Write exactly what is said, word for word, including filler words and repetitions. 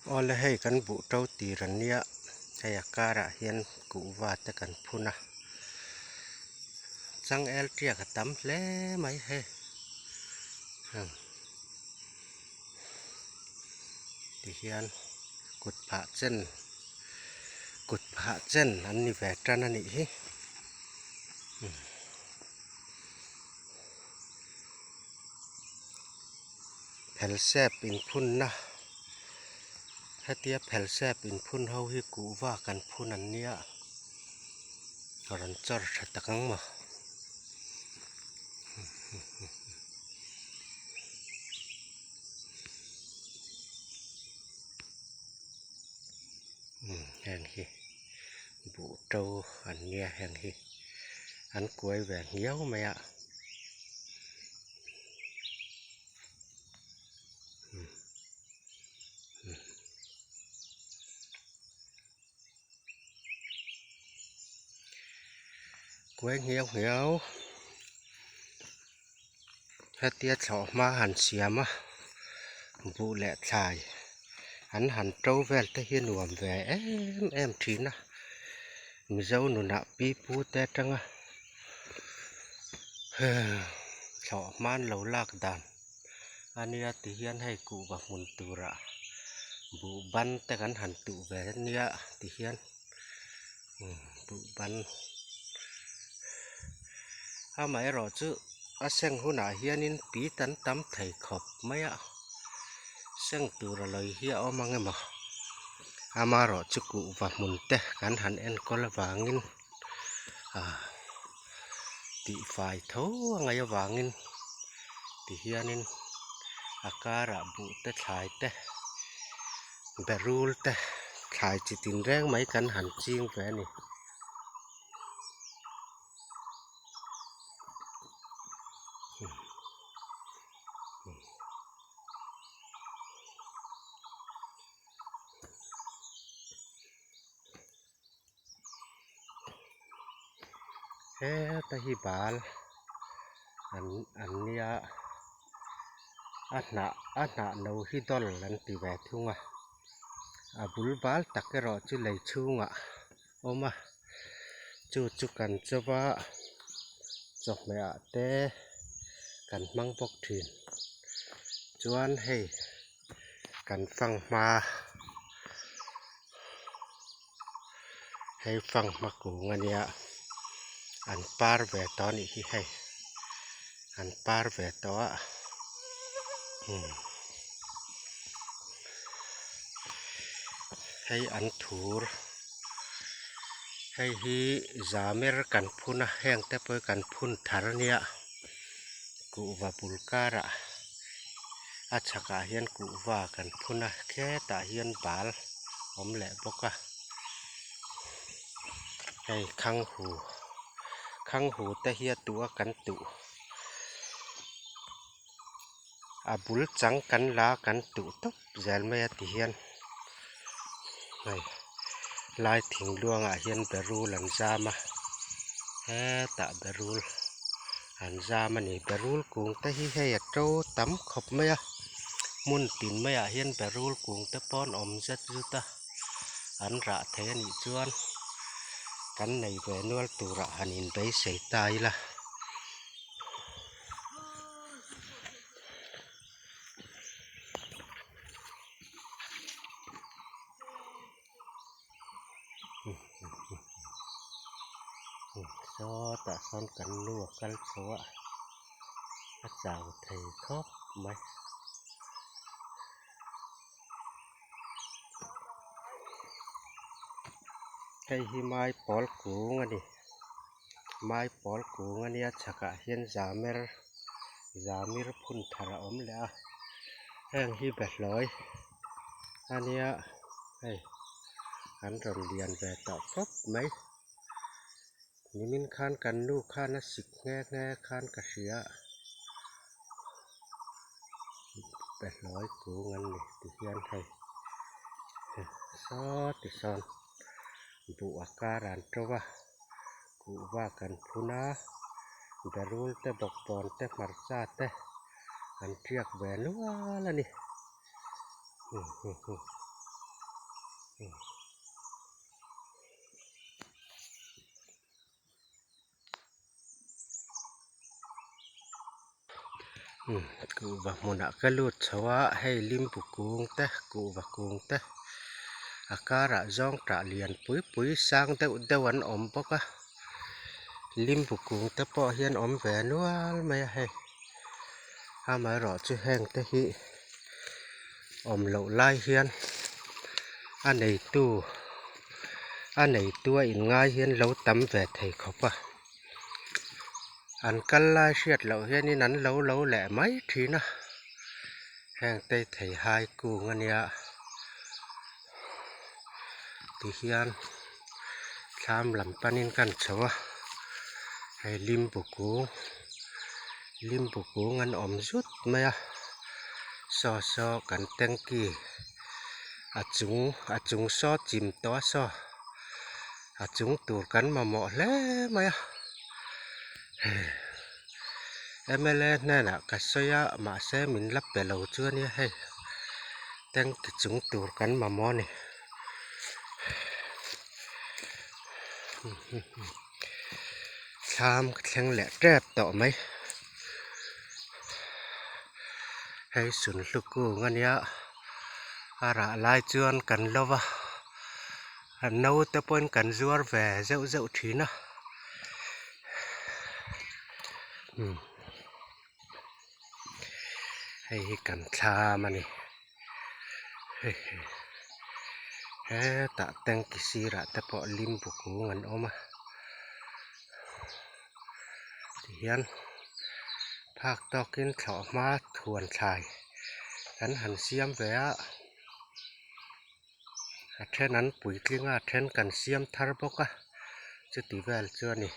Awle, hei kan buh ṭo tir an nia, hei a kara hian kuhva te kan phun a. Chang el tiak a tam hle mai hei. Hmm. Ti hian kut phah chen, kut phah chen an ni ve tan a nih hi. Hmm. Phelsep inphunna, hetia phelsep inphun ho hi kuhva kan phun an nia, rawn chawr ṭha tak ang maw. Hmm, heng hi buh ṭo an nia, heng hi an kuai ve hniau mai a. Hmm. Hmm. Kuai hniau hniau. Hetia thlawh hma han siam a, buh leh thlai an han ṭo vel te hi nuam ve em em ṭhin a. Mizo nunah pipu te aṭanga thlawh hma an lo lak dan a nia, ti hian hei kuhva hmun tura buh ban te kan han tuh ve a nia, ti hian. Hmm, buh ban. Amaherawhchu a seng hunah hianin pit an tam thei khawp mai a. Seng tura lawi hi a awm ang emaw. Amaherawhchu kuhva hmun te kan han enkawl avangin, a, tihfai tho a ngai avangin, ti hianin a karah buh te, thlai te, berul te, thlai chi tinreng mai kan han ching ve a ni. Heta hi bal an, an nia, a hnah, a hnah no hi dawl an ti ve thung a, a bul bal tak erawh chu lei chhungah awm a, chu chu kan chauva, chawhmehah te kan hmang bawk ṭhin. Chuan hei kan fanghma, hei fanghma kung a nia, an par ve tawh a nih hi hei, an par ve tawh a. Hmm. Hei an thur. Hei hi zamer kan phun a, heng te pawh kan phun thar a nia. Kuhva bul karah, a chhakah hian kuhva kan phun a, khetah hian bal awm leh bawk a. Hei khanghu, khanghu te hi a tuh a kan tuh. A bul chang kan la kan tuh tawp zel mai a ti hian. Hei, lai thing luangah hian berul an zam a. Hetah berul an zam a ni. Berul kung te hi hei a ṭo tam khawp mai a. Hmun tin maiah hian berul kung te pawh an awm zet zut a. An rah thei a nih chuan kan nei ve nual turah han inbeisei ta ila. Sawtah sawn kan nu a kal chho a, a chau thei khawp mai. Hei hi mai pawl kung a ni. Mai pawl kung a nia, chhakah hian zamer, zamer phun thar a awm leh a. Heng hi behlawi a nia, hei, an rawn lian ve tawh khawp mai. Nimin khan kan nu khan a sik nghe nghe khan ka hria. Behlawi kung an ni ti hian hei, saw ti sawn buh a kar an ṭo a, kuhva kan phun a, berul te, bawkbawn te, hmarcha te an ṭiak ve nual a ni. Hmm. Hmm, kuva hmuna ka lut chho a, hei limbu kung te, kuva kung te. A kara zawngṭah lian pui pui sang deuh deuh an awm bawk a. Limbu kung te pawh hian awm ve nual mai a hei. Amaherawhchu heng te hi awm loh lai hian a neitu, a neitu a inngai hian lo tam ve thei khawp a. An kal lai hriat loh hianin an lo lo leh mai ṭhin a. Heng te theihai kung a nia. Ti hian thlam lam panin kan chho a. Hei limbu kung, limbu kung an awm zut mai a. Saw saw kan tengki a chung, a chung saw chim tawh a saw. A chung tur kan mamawh hle mai a. M L A hnenah ka sawi a, mahse min la pe lo chu a nia hei. Tengki chung tur kan mamawh a ni. Thlam ka thleng leh ṭep tawh mai. Hei sunhlu kung a nia. A rah lai chuan kan lo va. A no te pawhin kan zuar ve zeuh zeuh ṭhin a. Hmm. Hei hi kan thlam a ni. Hei, hei. Hetah tengki sirah te pawh limbu kung an awm a. Ti hian phak tawkin thlawh hma thuan thlai kan han siam ve a. A ṭhen an puitling a, a ṭhen kan siam thar bawk a. Chuti vel chu a ni.